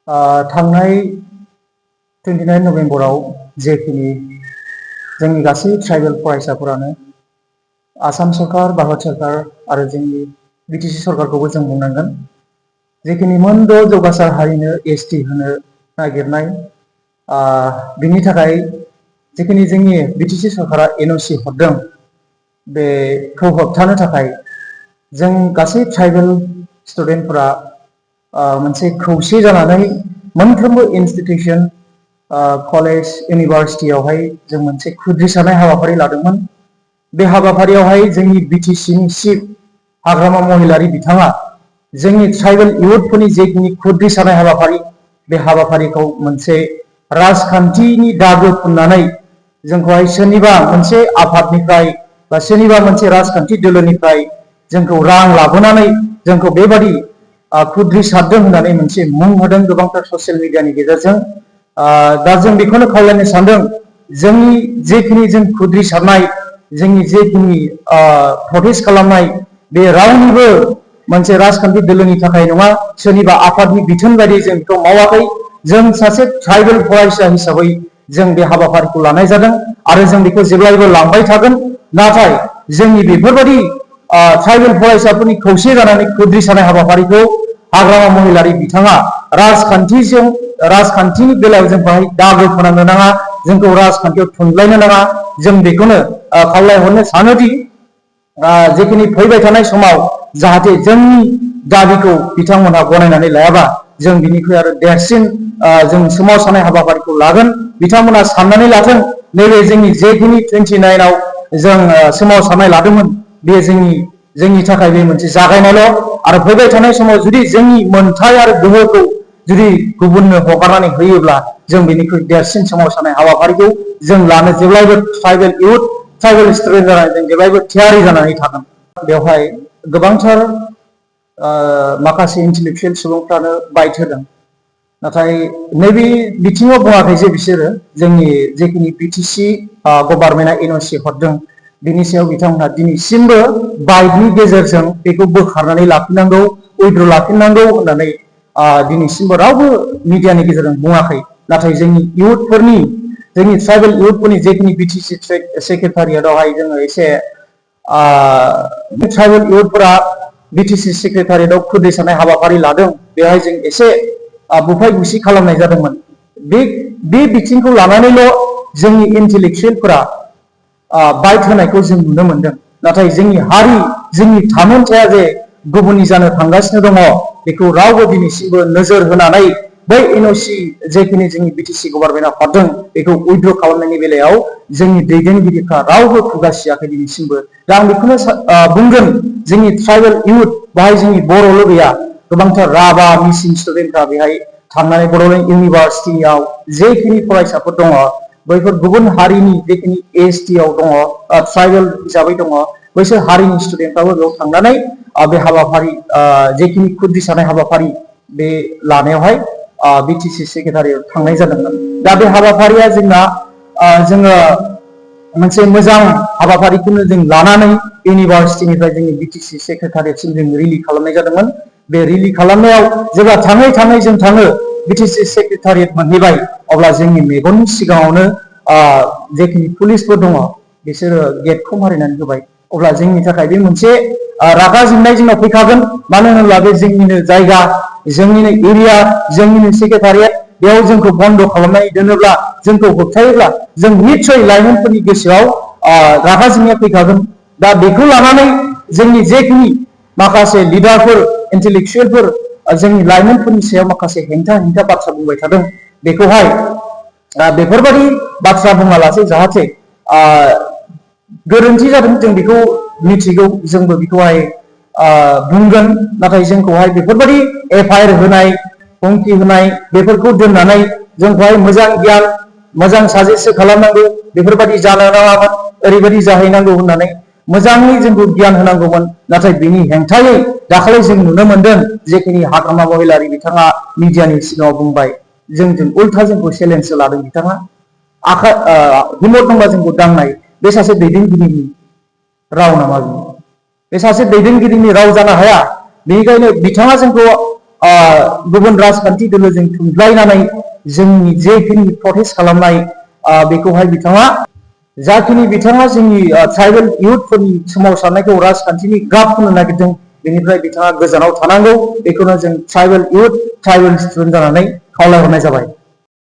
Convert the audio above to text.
थांनाय 29 नभेम्बराव जेखिनि जोंनि गासै ट्राइबेल फरायसाफोरानो आसाम सरकार, भारत सरकार आरो जोंनि बिटिसि सरकारखौबो जों बुंनांगोन, जेखिनि मोनद' जौगासार हारिनो एसटि होनो नागिरनाय बिनि थाखाय जेखिनि जोंनि बिटिसि सरकारा एनअसि हरदों, बेखौ होबथानो थाखाय जों गासै ट्राइबेल स्टुडेन्टफोरा मोनसे खौसे जानानै मोनफ्रोमबो इनस्टिटिउसन, कलेज, इउनिभार्सिटियावहाय जों मोनसे खुद्रिसानाय हाबाफारि लादोंमोन। बे हाबाफारियावहाय जोंनि बिटिसिनि चिफ हाग्रामा महिलारि बिथाङा जोंनि ट्राइबेल इउथफोरनि जेखिनि खुद्रिसानाय हाबाफारि, बे हाबाफारिखौ मोनसे राजखान्थिनि दागो फुननानै जोंखौहाय सोरनिबा मोनसे आफादनिफ्राय बा सोरनिबा मोनसे राजखान्थि दोलोनिफ्राय जोंखौ रां लाबोनानै जोंखौ बेबादि खुद्रिसारदों होननानै मोनसे मुं होदों गोबांथार ससियेल मिडियानि गेजेरजों। दा जों बेखौनो खावलायनो सानदों, जोंनि जेखिनि जों खुद्रिसारनाय, जोंनि जेखिनि प्रटेस्ट खालामनाय, बे रावनिबो मोनसे राजखान्थि दोलोनि थाखाय नङा, सोरनिबा आफादनि बिथोन बायदि जों बेखौ मावाखै। जों सासे ट्राइबेल फरायसा हिसाबै जों बे हाबाफारिखौ लानाय जादों आरो जों बेखौ जेब्लायबो लांबाय थागोन। नाथाय जोंनि बेफोरबायदि ट्राइबेल फरायसाफोरनि खौसे जानानै खुद्रिसानाय हाबाफारिखौ हाग्रामा महिलारि बिथाङा राजखान्थिनि बेलायाव जोंखौहाय दागो फोनांनो नाङा, जोंखौ राजखान्थियाव थुनलायनो नाङा। जों बेखौनो खावलायहरनो सानोदि जेखिनि फैबाय थानाय समाव जाहाथे जोंनि दाबिखौ बिथांमोनहा गनायनानै लायाबा जों बिनिख्रुइ आरो देरसिन जों सोमावसारनाय हाबाफारिखौ लागोन। बिथांमोना साननानै लाथों, नैबे जोंनि जेखिनि 29आव जों सोमावसारनाय लादोंमोन, बे जोंनि थाखाय बे मोनसे जागायनायल'। आरो फैबाय थानाय समाव जुदि जोंनि मोनथाय आरो गोहोखौ जुदि गुबुननो हगारनानै होयोब्ला जों बेनिख्रुइ देरसिन सोमावसारनाय हाबाफारिखौ जों लानो जेब्लायबो ट्राइबेल इउथ, ट्राइबेल स्टुडेन्ट जानानै जों जेब्लायबो थियारि जानानै थागोन। बेवहाय गोबांथार माखासे इन्टेलेक्सुयेल सुबुंफ्रानो बाइट होदों, नाथाय नैबे बिथिङाव बुङाखै जे बिसोरो जोंनि जेखिनि बिटिसि गभर्नमेन्टआ एनअसि हरदों, बिनि सायाव बिथांमोनहा दिनैसिमबो बाइटनि गेजेरजों बेखौ बोखारनानै लाफिननांगौ, उइड्र लाफिननांगौ होननानै दिनैसिमबो रावबो मिडियानि गेजेरजों बुङाखै। नाथाय जोंनि ट्राइबेल इउथफोरनि जेखिनि बिटिसि सेक्रेटारियेटआवहाय जोङो एसे ट्राइबेल इउथफोरा बिटिसि सेक्रेटारियेटआव खुद्रिसानाय हाबाफारि लादों, बेवहाय जों एसे बुफाय बुसि खालामनाय जादोंमोन। बे बिथिंखौ लानानैल' जोंनि इन्टेलेक्सुयेलफोरा बाइट होनायखौ जों नुनो मोनदों। नाथाय जोंनि हारि, जोंनि थामोनथाया जे गुबुननि जानो थांगासिनो दङ, बेखौ रावबो दिनैसिमबो नोजोर होनानै बै एनअसि जेखिनि जोंनि बिटिसि गभर्नमेन्टआ हरदों, बेखौ उइड्र खालामनायनि बेलायाव जोंनि दैदेनगिरिफ्रा रावबो खुगा सियाखै दिनैसिमबो। दा आं बेखौनो बुंगोन, जोंनि ट्राइबेल इउथ, बाहाय जोंनि बर'ल' गैया, गोबांथार राभा, मिसिं स्टुडेन्टफ्रा बेहाय थांनानै बड'लेण्ड इउनिभार्सिटियाव जेखिनि फरायसाफोर दङ, बैफोर गुबुन हारिनि जेखिनि एसटिआव दङ, ट्राइबेल हिसाबै दङ, बैसोर हारिनि स्टुडेन्टफ्राबो बेयाव थांनानै बे हाबाफारि जेखिनि खुद्रिसानाय हाबाफारि बे लानायावहाय बिटिसि सेक्रेटारियाव थांनाय जादोंमोन। दा बे हाबाफारिया जोङो मोनसे मोजां हाबाफारिखौनो जों लानानै इउनिभार्सिटिनिफ्राय जोंनि बिटिसि सेक्रेटारियेटसिम जों रिलि खालामनाय जादोंमोन। बे रिलि खालामनायाव जेब्ला थाङै थाङै जों थाङो, बिटिसि सेक्रेटारियेट मोनहैबाय, अब्ला जोंनि मेगननि सिगाङावनो जेखिनि पुलिसफोर दङ, बिसोरो गेटखौ मारिनानै होबाय। अब्ला जोंनि थाखाय बे मोनसे रागा जोंनाय जोंनाव फैखागोन। मानो होनोब्ला बे जोंनिनो जायगा, जोंनिनो एरिया, जोंनिनो सेक्रेटारियेट, बेयाव जोंखौ बन्द' खालामनानै दोनोब्ला, जोंखौ होबथायोब्ला जों निस्सय लाइमोनफोरनि गोसोआव रागा जोंनाया फैखागोन। दा बेखौ लानानै जोंनि जेखिनि माखासे लिडारफोर, इन्टेलेक्सुयेलफोर जोंनि लाइमोनफोरनि सायाव माखासे हेंथा बाथ्रा बुंबाय थादों, बेखौहाय बेफोरबायदि बाथ्रा बुङालासे जाहाथे गोरोन्थि जादों, जों बेखौ मिथिगौ, जोंबो बेखौहाय बुंगोन। नाथाय जोंखौहाय बेफोरबायदि एफआइआर होनाय, हुमखि होनाय, बेफोरखौ दोननानै जोंखौहाय मोजां गियान, मोजां साजेस्ट खालामनांगौ, बेफोरबायदि जानो नाङामोन, ओरैबायदि जाहैनांगौ होननानै मोजाङै जोंखौ गियान होनांगौमोन। नाथाय बिनि हेंथायै दाखालि जों नुनो मोनदों, जेखिनि हाग्रामा महिलारि बिथाङा मिडियानि सिगाङाव बुंबाय, जोंजों उल्था जोंखौ चेलेन्ज लादों बिथाङा। हिम्मत दंबा जोंखौ दांनाय, बे सासे दैदेनगिरिनि राव नामा? बे सासे दैदेनगिरिनि राव जानो हाया। बेनिखायनो बिथाङा जोंखौ गुबुन राजखान्थि दोलोजों थुनज्लायनानै जोंनि जेखिनि प्रटेस्ट खालामनाय बेखौहाय बिथाङा जाखिनि बिथाङा जोंनि ट्राइबेल इयुथफोरनि सोमावसारनायखौ राजखान्थिनि गाब होनो नागिरदों बेनिफ्राय बिथाङा गोजानाव थानांगौ बेखौनो जों ट्राइबेल इयुथ ट्राइबेल स्टुडेन्ट जानानै खावलायहरनाय जाबाय।